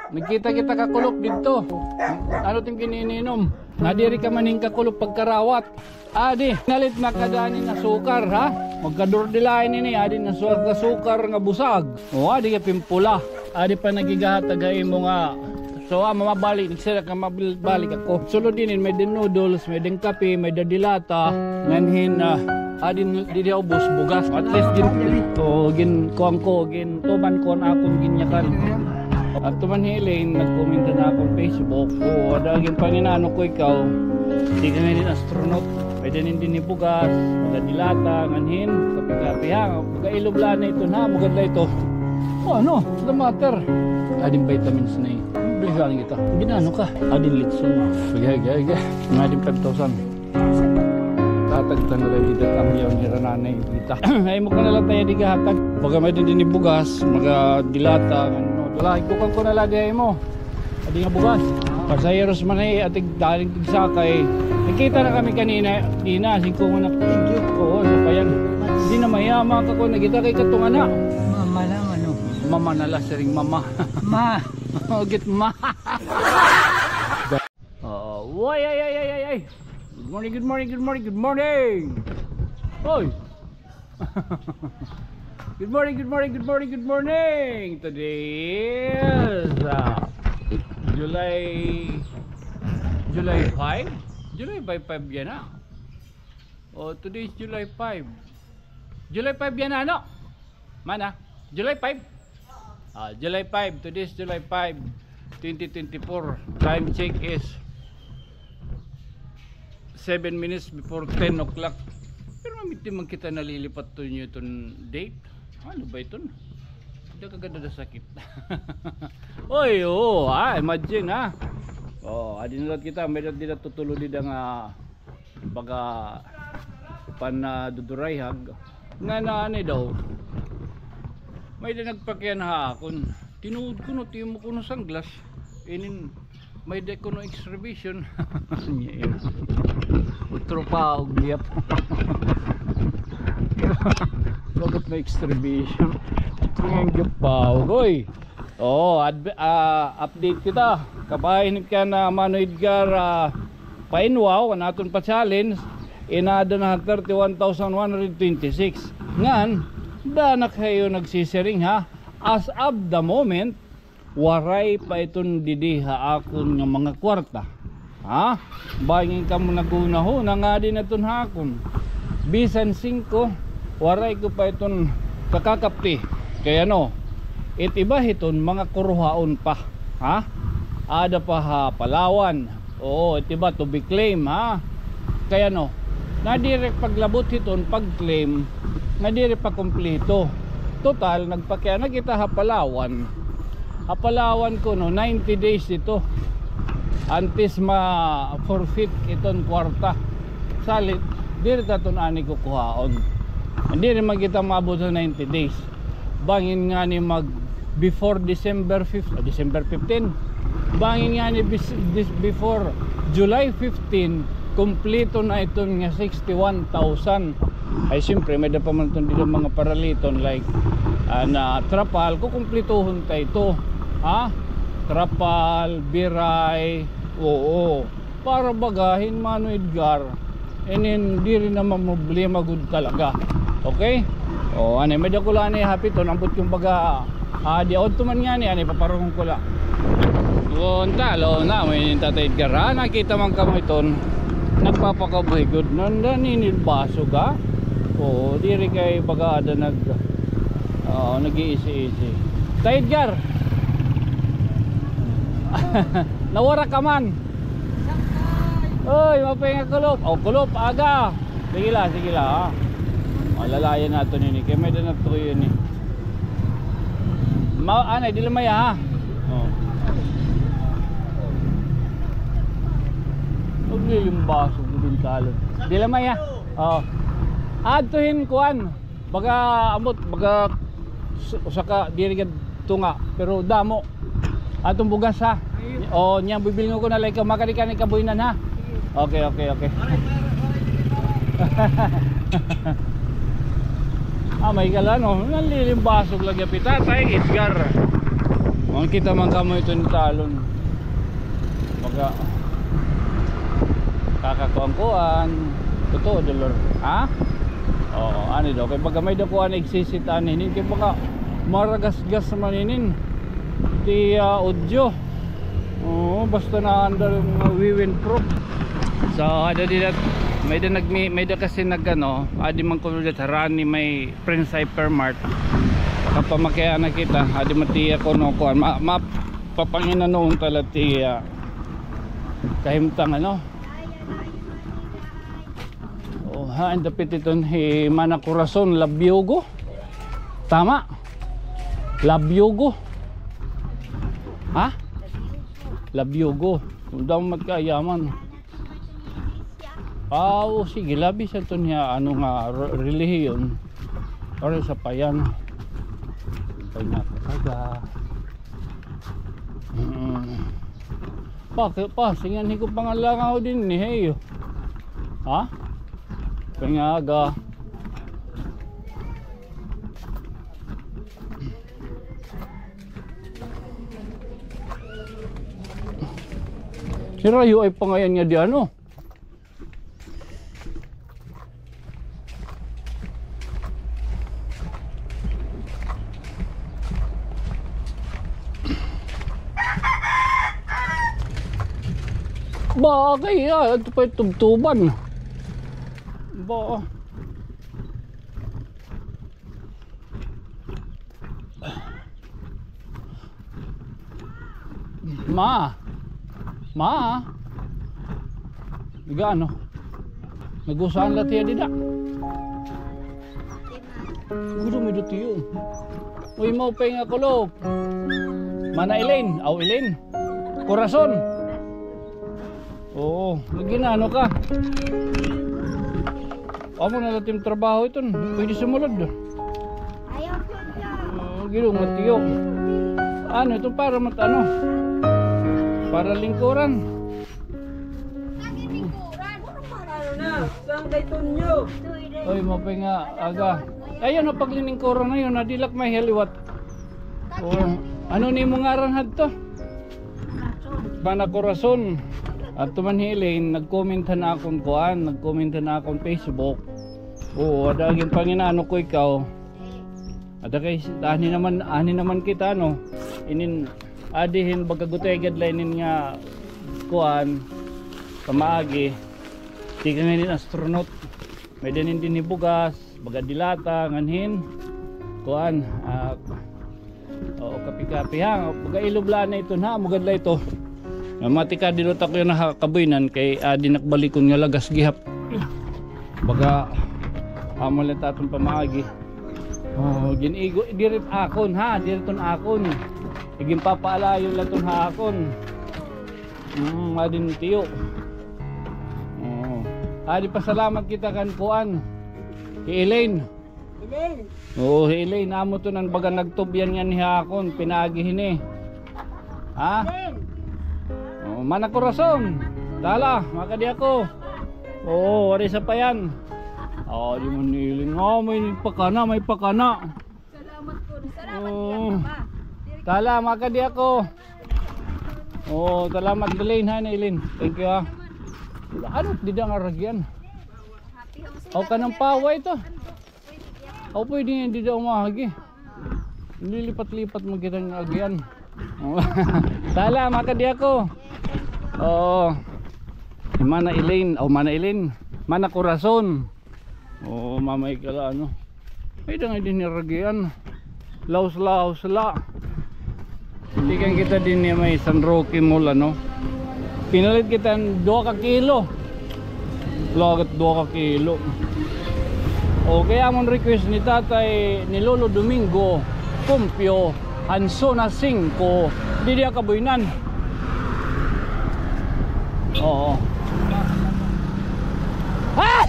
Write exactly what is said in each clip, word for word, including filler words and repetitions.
Nagkita kita kakulop didto. Ano it im gin-iinom? Nadiri ka man hin kakulop pagkarawat. Adi, nalit na ka danin asukar, ha? Magkadurdilain ini, adi na suwag asukar nga busag. O, adi ka pimpula. Adi pa nagigahatag ha imo nga. So, ah, mamabalik, nagsira ka, mabalik ako. Sulod inin, may din noodles, may din kape, may da dilata. Nganhin, ah, adi, di, di ubos, bugas. At least, gin, o, gin, kuwan ko, gin, tuman ko an akon ginyakan. At tuman hi Elaine, nagkomenta na akon Facebook. O, ada gin panginano ko ikaw. Di ka ngayon astronaut. Pwede nin dinhi bugas, mga dilata, nganhin, kape-kape ha. Mga ilog la na ito na, bugad la ito. O, ano? The matter. Adin vitamins na eh. Bilisan kita. Ginano ka? Adin litson. Sige, sige, sige. Mga adin five thousand. Tatagtan na lang dito ang yaw ni Rananay kita. Ay mo ko na lang tayo di kahatag. Baga may din din bugas, mga dilata, ano. Dula, ikukan ko na lang di mo. Adi nga bugas. Pasaheros man ay atig daling tigsakay. Nakita na kami kanina, di na, singko mo na. Thank you. Oo, sa payan. Di na mayama ka ko, nagita kay katunga na. Mama lang, ano? Mama na la, siring mama. Ma. Ogit ma. Oo. Way, ay, ay, ay, ay, ay. Good morning, good morning, good morning, good morning. Oy. Good morning, good morning, good morning, good morning. Today is, uh, July, July five? July five, five yana. Oh, today is July five. July five yana, ano? Mana? July five? Ah, July five. Today is July five, twenty twenty-four. Time check is seven minutes before ten o'clock. Pero mamiti man kita nalilipat to niyo iton date. Ano ba iton? Hindi ka ganda na sakit. Oy, oo, ah, imagine, ha. Oh, adi na lang kita, may dati na tutulo di nga baga pan, ah, dudurayhag. Nga na, ano daw. May da nagpakian ha akon. Tinuod ko no, timo ko no sunglass. Inin, may da ko no extra vision. Niya yun. Utro pa, og giyap. Bakit may extra vision? Utro nga giyap pa, oy. Oo, adv-, ah, update kita. Kabahin ka na Mano Edgar, ah, Painwaw, an aton pa-challenge, inada na thirty-one thousand one hundred twenty-six. Ngan, da na kayo nagsisiring, ha? As of the moment, waray pa iton didi ha akon nga mga kwarta. Ha? Bangin kamo naghunahuna nga adi na iton ha akon. Bisan singko, waray ko pa iton kakakapti. Kay ano, it iba hiton mga kuruhaon pa. Ha? Ada pa ha Palawan. Oo, it iba to be claim, ha? Kay ano, nadiri paglabot hiton pag-claim, nadiri pa kumpleto. Total, nagpakiana kita ha Palawan. Ha Palawan kuno, ninety days ito. Antes ma-forfeit iton kwarta. Salit, diri ta iton ani kukuhaon. Diri man kita maabot sa ninety days. Bangin ngani mag before December fifth, ah, December fifteen. Bangin ngani bis-, dis-, before July fifteen, kumpleto na iton nga sixty-one thousand. Ay, siyempre, may da pa man iton dito mga paraliton, like, ah, na trapal, kukumpletohon ta ito. Ha? Trapal, biray, oo. Para baga hin Mano Edgar, inin diri na mamroblema gud talaga. Okay? O, anay, may da ko la anay hapit, o, nambot kun baga, ah, di audto man ngani, anay, paparungon ko la. O, unta, lo, na, may Tatay Edgar, ha? Nakita man kamo iton, nagpapakabuhi gud. Nanda, ninilbaso ga? Oo, diri kay baga ada nag, oo, nag-iisi-isi. Tay Edgar! Nawara ka man. Oy, mapay nga kulop. O, kulop, aga. Sige la, sige la, ha. O, lalayan naton ini. Kay may da natuyo ini. Ma-, anay, dili maya, ha. O. Maglilimbasog din talon. Dili maya. O. Adto hin kuan. Baga, ambot, baga, s-, usa ka, diri gad tunga, pero damo. Aton bugas, ha? O, niyan, bibilngon ko na la ikaw, makadi ka ni kabuhinan, ha? Okay, okay, okay. Ah, may gala, no? Nanlilimbasog lagi hi Tatay Edgar. O, Makita man kamo iton talon. Baga kakakuan-kuan. Totoo, Dolor. Ha? Oo, ano daw? Kay baga may-ada kuan igsisit anhi hinin. Kay baga maragasgas man hinin. Ti, ah, audio. Oo, basta na under nga wiwindproof. So, ada dida, may-ada nagmi-, may-ada kasi nag-ano, adi man kuno dida harani may Prince Hypermart. Kapamakiana kita, adi matiya kuno kuan, ma-, ma-, papanginanoon ta la tiya kahimtang, ano? Oh, ha, ang dapit iton hi Mana Corazon, Labiogo. Tama? Labiogo. Ha? Labiogo. Daw mat kaayaman. Ah, oo, sige, labi sa ito niya, ano nga, re-, relihiyon. Para sa payan. Payan na talaga. Mm. Pa, pa, singan hiko pangalangaw din ni, hey. Ha? Pangaga. Si Rayo ay pangayan nga di ano. Ba, kay, ah, ito pa yung tubtuban. Ba. Ma. Ma. Iga, ano? Nag-usahan la tiya dida. Gusto mo dito yun. Uy, maupay nga kulop. Mana Elaine. Aw, Elaine. Corazon. Oo, nag-inano ka? Amo na la tim trabaho iton. Pwede sumulod. Ayaw ko dyan. Oo, gidong matiyo. Ano ito para mat-, ano? Para lingkuran. Lagi lingkuran. Ano na? Saan kay Tonyo? Oy, maupay nga aga. Ayun, ang paglilingkuran na yun, nadilak may haliwat. Oh, ano ni mo ngaran hadto? Mana Corazon. At tuman hi Elaine, nag-comment han akon kuan, nag-comment han akon Facebook. Oo, ada gin panginano ko ikaw. Ada kay, ani naman, ani naman kita, no? Inin, adi hin, baga gutay gad la inin nga kuan, pamaagi. Di ka nga inin astronaut. May danin din hi bugas. Baga dilata, nganhin. Kuan, ah, oo, kapi-kapi ha. Baga ilob la na ito na, mugad la ito. Nga matika dilo ta ko yun nakakabuynan kay, ah, di nakbalikon nga lagas gihap. Baga, amo la taton pamaagi. Oh, gin-igo, dirit akon ha, diriton akon. Igin papaalayon la ton ha akon. Mm, adin tiyo. Oo. Adi pasalamat kita kan kuan. Hi Elaine. Elaine. Oo, hi Elaine. Amo to nan baga nagtubyan ngan ha akon, pinaagi hini. Ha? Elaine. Oo, Mana Corazon. Tala, makadi ako. Oo, wari sa payan. Oo, di man ni Elaine. Nga, may pakana, may pakana. Salamat po. Salamat po, Papa. Tala, makadi ako. Oo, salamat, Elaine, ha, Elaine. Thank you, ha. Ano, dida nga ragian? O, kanang pawa ito. O, pwede nga dida umahagi. Lilipat-lipat mo kita nga agian. Oo. Tala, makadi ako. Oo. Mana Elaine, o, Mana Elaine. Mana Corazon. Oo, mamay ka la, ano. Ay, dangay din ni ragian. Laos-laos la. Tikan kita din ni may San Roque Mall, ano. Pinalit kita duha ka kilo. Lagat duha ka kilo. Okay, amon request ni Tatay, ni Lolo Domingo Compio, han zona singko, didi ha Kabuynan. Oo. Ah!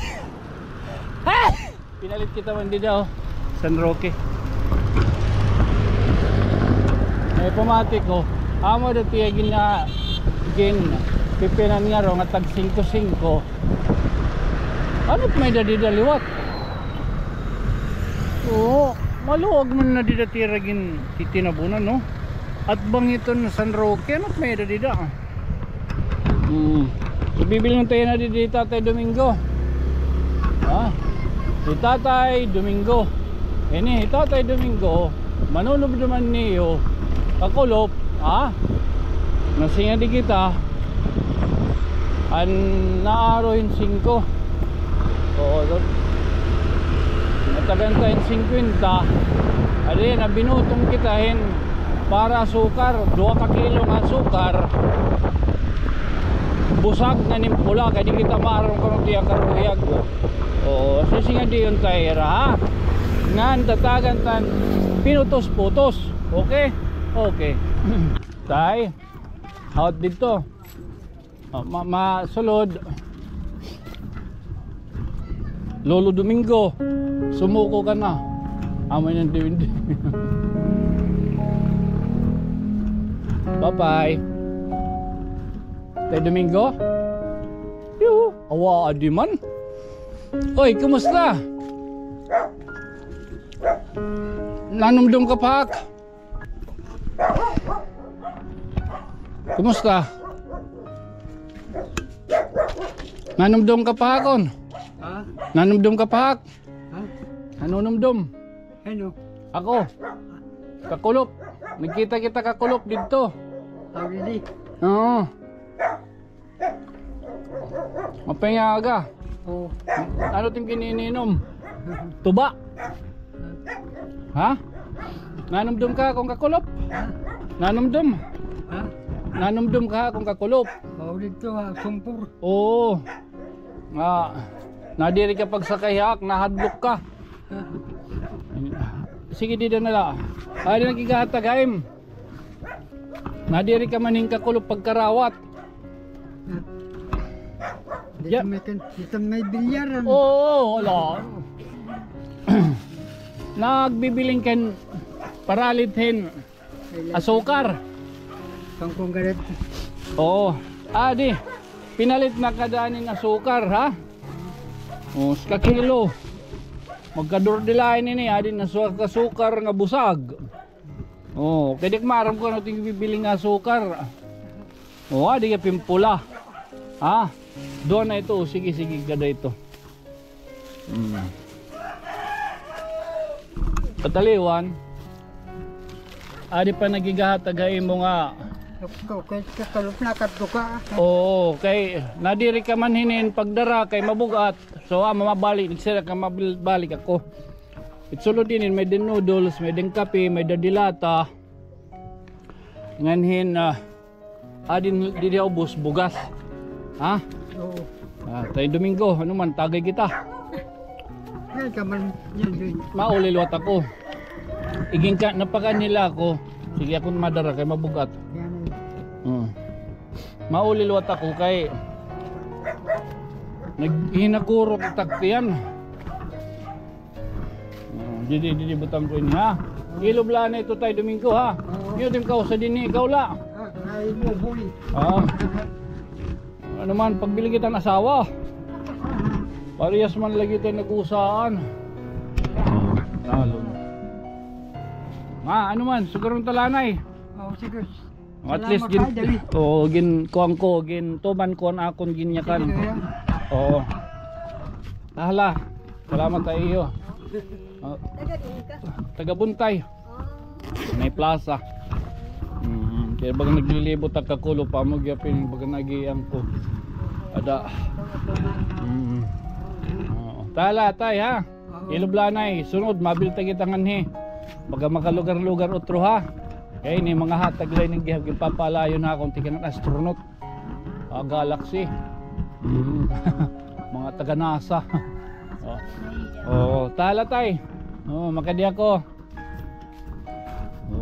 Pinalit kita man dida, oh. San Roque. May pamati ko. Amo dati gin-, gin-, pipinan nga ro nga tag singko-singko. Ano pa may dadi da liwat? Oo, maluwag man na dida tira gin-, titinabunan, no? At bang iton San Roque, ano may dida? Hmm. So, bibilin tayo na di, di Tatay Domingo. Ha? Di Tatay Domingo. Ini, Tatay Domingo, manunubduman niyo, kakulop, ha? Nasinga di kita, an naaro hin singko. Oo, so, natagan ta hin singkwenta. Adi, nabinutong kita hin para asukar, duha ka kilo nga asukar. Busag nga nimpula, kay di kita maaram kon ano it iya karuyag. Oo, sisingadion ta hira, ha? Ngan tatagan ta hin pinutos-putos. Okay? Okay. Tay, hawat didto. O, ma-, masulod. Lolo Domingo, sumuko ka na. Amo niyan diwindi. Bye-bye. Tay Domingo? Yo, awa, adi man. Oy, kumusta? Nanumdom ka pa? Kumusta? Nanumdom ka pa akon? Ha? Nanumdom ka pa ak? Ha? Nanumdom? Ano? Ako. Kakulop. Nagkita kita kakulop didto. Aw, didi. Oo. Mapingaga. Oo. Ano tim ginininom? Tuba. Ha? Nanumdom ka akon kakulop? Ha? Nanumdom? Ha? Nanumdom ka akon kakulop? Oo, didto ha, sumpor. Oo. Ah, nadiri ka pagsakay ha ak, nahadlok ka. Ha? Sige, dida na la. Ay, di nagkigahatag, Haim. Nadiri ka man hin kakulop pagkarawat. Dito may kan-, dito may bilyaran. Oo, wala. Nagbibiling kan paralit hin asukar. Kangkong galit. Oo. Adi, pinalit na ka daan hin asukar, ha? O, sa kakilo. Magkadurdilain ini, adi na sa kasukar nga busag. Oo, kay di ak maaram kon ano it bibiling asukar. Oo, adi ka pimpula. Ha? Duha na ito. O, sige, sige, kada ito. Mm. Kataliwan, adi pa naghigahatag ha imo nga. Kay kakulop na kadto ka. Oo, kay nadiri ka man hinin pagdara kay mabug-at. So, ah, mamabalik, nagsira ka, mabalik ako. It sulod inin, may din noodles, may din kape, may da dilata. Nganhin, ah, adin, didi ubos, bugas. Ha? Oo. Ah, Tay Domingo, ano man, tagay kita. Yan ka man, yan, yan. Mauli liwat ako. Igin ka, napakan nila ako. Sige, akon madara kay mabug-at. Yan. Hmm. Mauli liwat ako kay naghinakurot it ak tiyan. Oh, didi, didi, butang ko ini, ha? Ilob la anay ito, Tay Domingo, ha? Oo. Iyo, di man ka usa dinhi, ikaw la. Ah, ay, mo, boy. Ah. Ano man, pagbiling kita hin asawa. Parehas man lagi tayo nag-usaan. Lalo na. Ma, ano man, sugaron ta la anay. Oo, sige. At least, salamat, gin-, Tay, dali. Oo, gin-, kuan ko, gintuman ko an akon ginyakan. Sige, Tay. Oo. Hala, salamat ha iyo. Oh. Taga diin ka? Taga Buntay. Ah. May plaza. Mm, kay baga naglilibot ak kakulop, amo gihapon, baga nag-iiyan ko. Ada. Mm. Oo. Hala, Tay, ha? Oo. Ilob la anay, sunod, mabilta kita nganhi. Baga makalugar-lugar utro, ha? Kay ini, mga hatag la ini nga gihap-, ginpapalayon ha akon tikang astronaut. Ah, galaxy. Mm. Mga taga NASA. Oh. Oh, hala, Tay. Oh, makadi ako.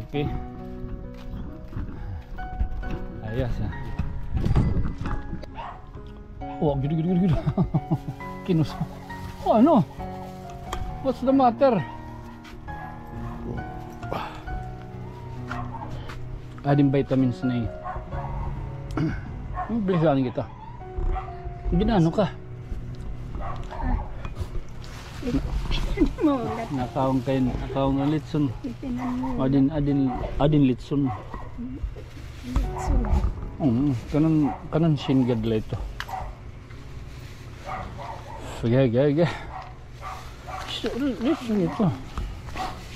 Okay. Ayos, ah. Oh, gid, gid, gid, gid. Kinus-, oh, ano? What's the matter? Adin vitamins na eh. Hmm, bilisan kita. Ginano ka? Maulat. Nakaon kay, nakaon nga litson. Itinan mo. Adin, adin, adin litson. Mm, kanan, kanan single la ito. Sige, sige, sige. Listen ito.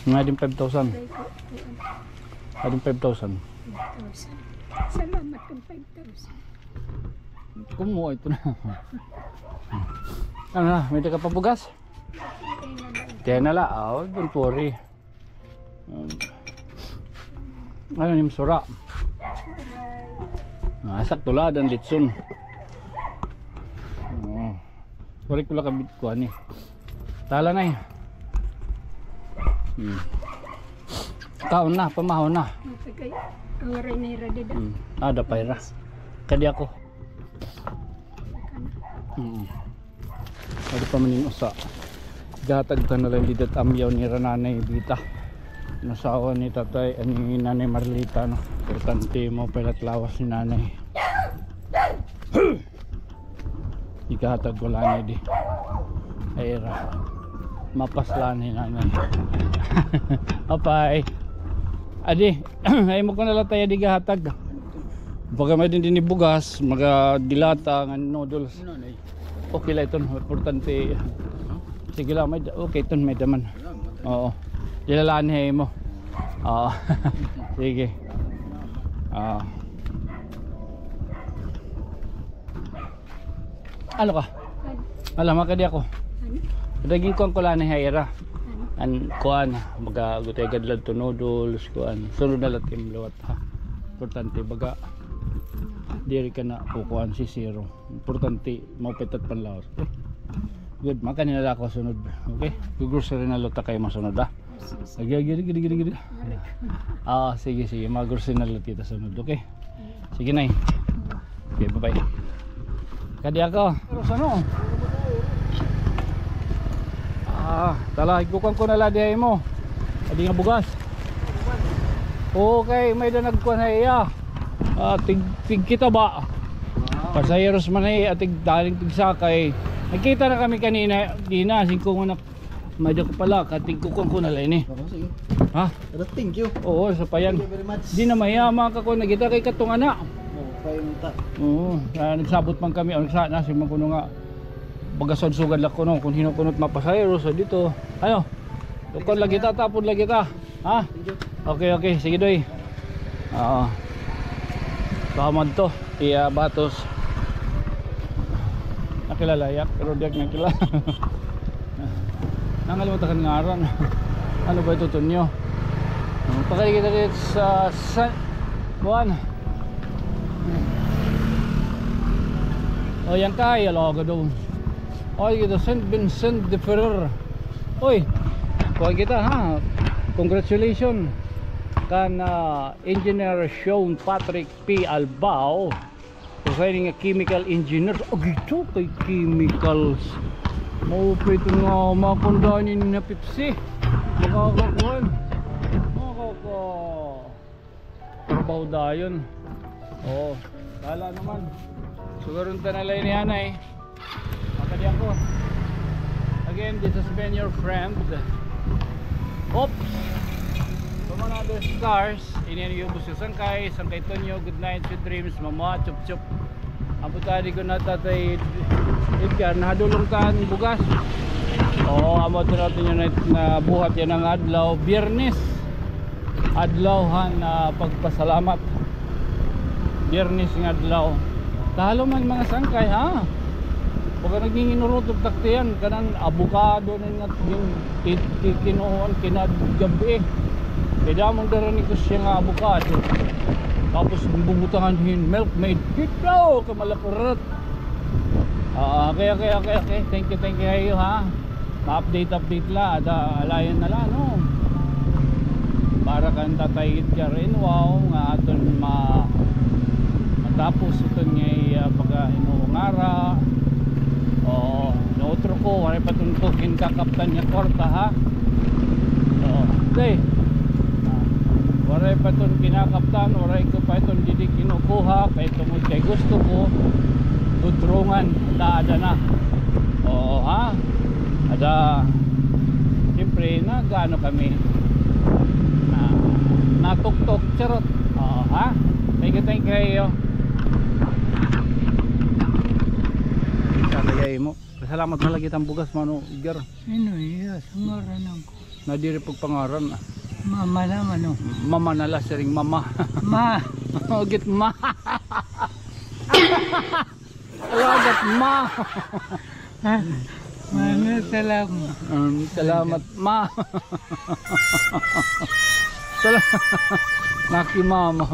Nga din five thousand. Nga din five thousand. Salamat kang five thousand. Kumuha ito na. Ano na, may taga pabugas? Kaya na la, oh, don't worry. Um, ano nim sura? Ah, sakto la, dan litson. Oh. Sorry ko la kabit ko, ani. Tala na eh. Hmm. Kaon na, pamahon na. Matagay. Ang waray na ira dida. Hmm. Ah, dapay ra. Kadi ako. Hmm. Ano pa man yung usa? Gatag ta na lang dida amyaw ni Nanay Bita. Nasawa ni tatay, ani Nanay Marlita, no? Importante mo, pala lawas ni Nanay. Ikahatag ko la ni di. Ay, ra. Mapaslan ni Nanay. Apay. Adi, ay mo ko na la tayo di gahatag. Baka may din din bugas, mga dilata, nga noodles. Okay la iton, importante. Sige la, may da-, okay iton, may daman. Oo. Dilalaan mo. Oo. Sige. Oo. Ano ka? Alam, makadi ako. Ano? Daging kuan ko la ni Haira. Ano? An kuan, baga gutay gadlad to noodles, kuan. Sunod na la tim liwat, ha. Importante, baga. Diri ka na kukuan si zero. Importante, maupay ta it panlawas. Eh, good, makanhi na la ako sunod. Okay? Grocery na la ta kay masunod, ha? Sige, sige, sige, sige, sige. Ah, sige, sige. Mag-grocery na la kita sunod, okay? Sige, Nay. Okay, bye-bye. Kadi ako. Pero sa ano? Ah, tala, igkukuan ko na la diha imo. Adi nga bugas. Okay, may da nagkuan ha iya. Ah, tig, tig kita ba? Pasaheros man ay, ah, tig daling tig sakay. Nagkita na kami kanina, di na, singko nga nak-, may da ko pala, katig kukuan ko na la ini. Oo, sige. Ha? Pero thank you. Oo, sa payan. Thank you very much. Di na mahiya, mga kakuan na kita kay katong ana. Oo, kay unta. Oo, ah, nagsabot man kami, ang sa, nasi man kuno nga, baga sud-sugad la kuno, kung hin-o kuno it mapasaheros dito. Ano? Tukon la kita, tapon la kita. Ha? Okay, okay. Sige, Doy. Oo. Kamad to. Iya, batos. Nakilala, yak. Pero diyak nakilala. Nangalimot ako ngaran. Ano ba ito, Tonyo? Pakikita dito sa, sa, kuan. O, yan kay, aloga daw. O, kita Saint Vincent de Ferrer. Oy, kuan kita, ha? Congratulations kan, ah, Engineer Sean Patrick P. Albao, resigning a chemical engineer. Agi to kay chemicals. Maupay ito nga makundani na Pepsi. Makakakuan. Makaka- Trabaho dayon. Oo. Bahala naman. Sugaron ta na la ini, anay. Makadi ako. Again, this has been your friend. Oops. From another stars. Ini an iyo bus nga sangkay. Sangkay Tonyo. Good night, sweet dreams. Mama, chup chup. Ambot adi ko na Tatay Edgar, nahadulong ta an bugas. Oo, ambot naton yana nga buhat yana nga adlaw, Biyernes. Adlaw han, ah, pagpasalamat. Biyernes nga adlaw. Tahalo man mga sangkay, ha? Baga nagngingin-urot og taktiyan, kanan abukado na nga gin-, ki-, ki-, kinuon, kinagab-i. Kay damo dara ni Kusya nga abukado. Tapos bubutangan hin Milkmaid. Kitaw ka malakurat. Ah, okay, okay, okay, okay. Thank you, thank you ha iyo, ha. Ma-update, update la. Ada, alayon na la, no? Para kan Tatay Edgar Enwao nga aton ma-, matapos iton nga, ah, pagkahinuungara. Oo, nautro ko, waray pa iton ko kinkakaptan nga kwarta, ha? Oo. Okay. Ah, waray pa iton kinakaptan, waray ko pa iton didi kinukuha, kay tungod kay gusto ko, gudrongan, ada, ada na. Oo, ha? Ada, siyempre, nag-ano kami, na, natuktok, charot. Oo, ha? Thank you, thank you, iyo. Sa lagay mo. Salamat na lagi tang bugas, Mano Edgar. Ino, iya, sa ngaran ko. Na diri pagpangaran, ah. Mama na, Mano. Mama na la, siring mama. Ma. Ugit ma. Alagat ma. Mano, salamat. Um, salamat, ma. Sala-, naki mama.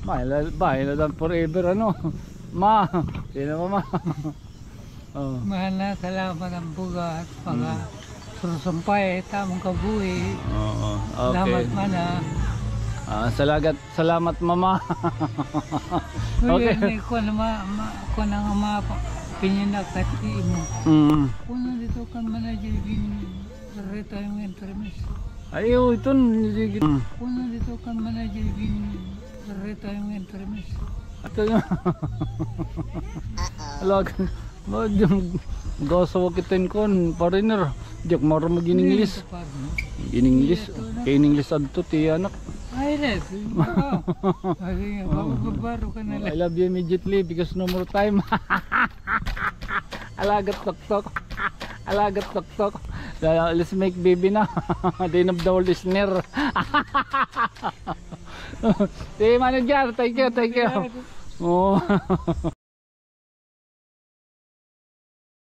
Bahay na, bahay na dan forever, ano. Ma. Sino mama? Oh. Mahal na, salamat an bugas. Mga surusumpay, tamong kabuhi. Oo, okay. Salamat, mana. Ah, salamat, salamat, mama. Okay. Kuya, ni kuan na ma-, ma-, kuan na nga mga pa-, pininakat imo. Mm. Kuan na dito kan manager bin retirement permis. Ay, oo, ito, hindi. Mm. Kuan na dito kan manager bin retirement permis. Ito na. Alag, ma-, gasawa kita in kuan, foreigner. Di ak maaram mag-in-English. Hindi ka pa, no? In-English. Kay in-English adto, ti anak. Ay, yes. Ay, babaro ka na lang. I love you immediately because no more time. Alagat tuktok. Alagat tuktok. Uh, let's make baby na. Di na daw listener. Sige, manager. Thank you, thank you. Oh.